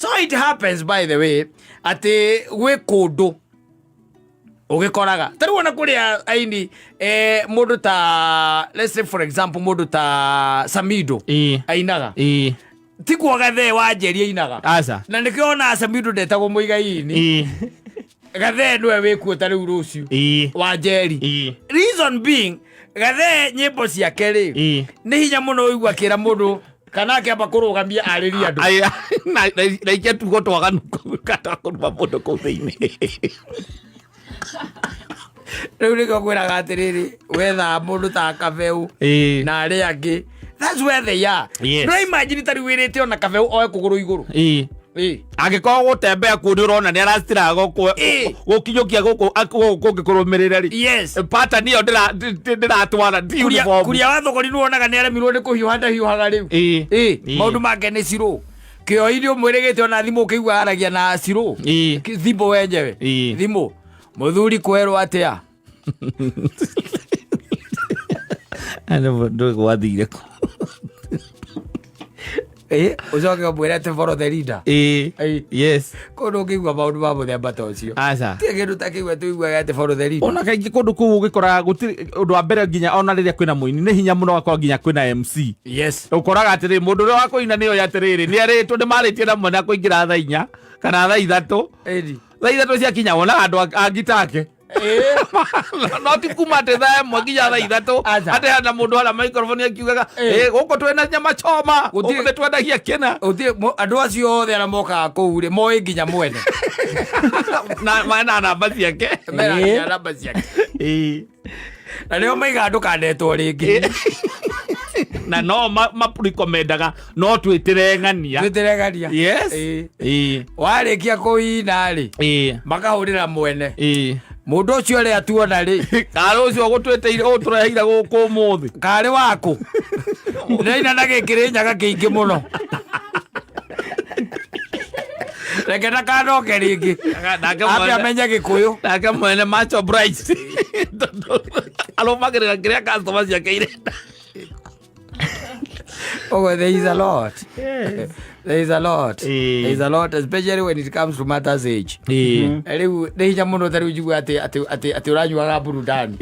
So it happens, by the way, atĩ gwĩ kũndũ ũgĩkoraga ta rĩu ona kũrĩa aini, mũndũ ta, let's say for example, mũndũ ta Samido ainaga, ti kuo Gathee wa Njeri ainaga. Aca. Na nĩkĩo ona Samido ndetagwo mũigaini. Gathee nĩwe wĩkuo ta rĩu rũciũ wa Njeri. Reason being, Gathee nyĩmbo ciake rĩ, nĩ hinya mũno ũigua akĩra mũndũ kana akĩamba kũrũgamia arĩrie andũ. Ai, na ikia tugo twaganu kata kũruma mũndũ kũu thĩinĩ. Rĩu nĩkĩo ngwĩraga atĩrĩrĩ, wethaa mũndũ ta Kabeu na arĩa angĩ, that's where they are. No imagine ta rĩu wĩrĩte ona Kabeu oe kũgũrũ igũrũ. Angĩkorwo gũtembea kuo nĩ ũrona nĩ aracitiraga gũkinyũkia gũkũ gũkũ kũngĩ kũrũmĩrĩra rĩ, pattern ĩyo ndĩratwara ti Kuria uniform. Kuria wa thogori nĩ wonaga nĩ aremirwo nĩ kũhiũha, ndahiũhaga rĩu. Maũndũ make nĩ cirũ kĩoi-inĩ ũmwĩrĩgĩte ona thimũ ũkĩigua aragia na cirũ. Thimũ wenyewe. Thimũ mũthuri kwerwo atĩa? Ndũĩ gwathire kũ. Ũcoke ũmwĩre atĩ follow the leader. Kũndũ ũkĩigua maũndũ ma mũthemba ta ũcio. Aca. Tirĩ kĩndũ ta kĩu atĩ ũiguaga atĩ follow the leader. Ona kaingĩ kũndũ kũu ũgĩkoraga gũtirĩ ũndũ wa mbere, nginya ona rĩrĩa kwĩna mũini nĩ hinya mũno gakorwo nginya kwĩna MC. Ũkoraga atĩrĩ, mũndũ ũrĩa wa kũina nĩoĩ atĩrĩrĩ, nĩ arĩtwo, nĩ marĩtie na mwene akũingĩra thaa 4 kana thaa 3. Thaa 3 ciakinya wonaga andũ a ngita ake, no ti kuma atĩ thaa 1 nginya thaa 3. Aca. Atĩ hena mũndũ harĩa microphone akiugaga, "Ĩ, gũkũ twĩna nyama choma, gũkũ nĩ twendagia kĩna." Gũtirĩ andũ acio othe arĩa mokaga kũu rĩ, moĩ nginya mwene. Na mena namba ciake. Mena nginya namba ciake. Na nĩo maigaga ndũkanetwo rĩngĩ. Na no marekomendaga no twĩtĩre ng'ania. Twĩtĩre ng'ania. Warĩkia kũina rĩ, makahũrĩra mwene mũndũ ũcio ũrĩa tuona rĩ. Karĩ ũcio ũgũtwĩtĩire, ũtũreheire gũkũ ũmũthĩ? Karĩ waku ndĩraina na gĩkĩrĩ nyaga kĩingĩ mũno, reke ndakanoke rĩngĩ. Nake ambe amenye Gĩkũyũ. Nake mwene macho bright tondũ arũmagĩrĩra kĩrĩa customer ciake irenda. Oh, there is a lot. There is a lot. There is a lot, especially when it comes to matters age. Rĩu nĩ hinya mũno ta rĩu njigua atĩ ũranyuaga burudani.